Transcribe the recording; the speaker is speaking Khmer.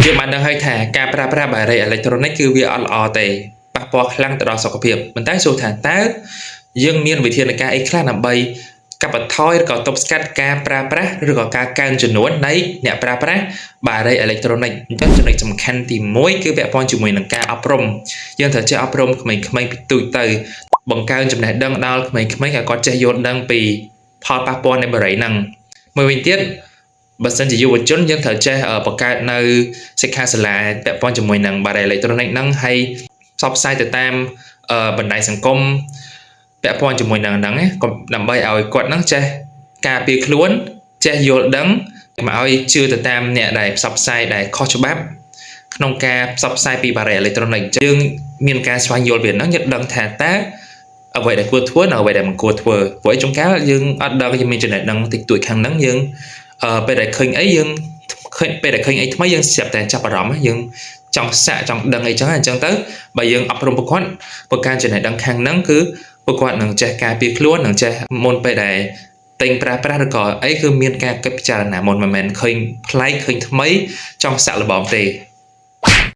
យើងបានដឹងហើយថាការប្រើប្រាស់បារីអេឡិចត្រូនិកគឺវាអត់ល្អទេប៉ះពាល់ខ្លាំងទៅដល់សុខភាពប៉ុន្តែសួរថាតើយើងមានវិធានការអីខ្លះដើម្បីកាត់បន្ថយឬក៏ទប់ស្កាត់ការប្រើប្រាស់ឬក៏ការកើនចំនួននៃអ្នកប្រើប្រាស់បារីអេឡិចត្រូនិកអញ្ចឹងចំណុចសំខាន់ទី1គឺពាក់ព័ន្ធជាមួយនឹងការអប់រំយើងត្រូវចេះអប់រំក្មេងៗពីទូចទៅបង្កើនចំណេះដឹងដល់ក្មេងៗឲ្យគាត់ចេះយល់ដឹងពីផលប៉ះពាល់នៃបារីហ្នឹងមួយវិញទៀតបើសិនជាយុវជនយើងត្រូវចេះបង្កើតនៅសិក្ខាសាលាពាក់ព័ន្ធជាមួយនឹងបារីអេឡិចត្រូនិកហ្នឹងហើយផ្សព្វផ្សាយទៅតាមបណ្ដាញសង្គមពាក់ព័ន្ធជាមួយនឹងហ្នឹងដើម្បីឲ្យគាត់ហ្នឹងចេះការពារខ្លួនចេះយល់ដឹងកុំឲ្យជឿទៅតាមអ្នកដែលផ្សព្វផ្សាយដែលខុសច្បាប់ក្នុងការផ្សព្វផ្សាយពីបារីអេឡិចត្រូនិកយើងមានការស្វែងយល់ពីហ្នឹងយើងដឹងថាតើអ្វីដែលគួរធ្វើនិងអ្វីដែលមិនគួរធ្វើព្រោះឯជួនកាលយើងអត់ដឹងយើងមានចំណេះដឹងតិចតួចខាងហ្នឹងយើងពេលដែលឃើញអីយើងឃើញពេលដែលឃើញអីថ្មីយើងស្រាប់តែចាប់អារម្មណ៍យើងចង់សាកចង់ដឹងអីចឹងអញ្ចឹងទៅបើយើងអប់រំប្រកបបង្កើនចំណេះដឹងខាងហ្នឹងគឺពួកគាត់នឹងចេះការពារខ្លួននឹងចេះមុនពេលដែលទិញប្រើប្រាស់ឬក៏អីគឺមានការគិតពិចារណាមុនមិនមែនឃើញប្លែកឃើញថ្មីចង់សាក់លបងទេ។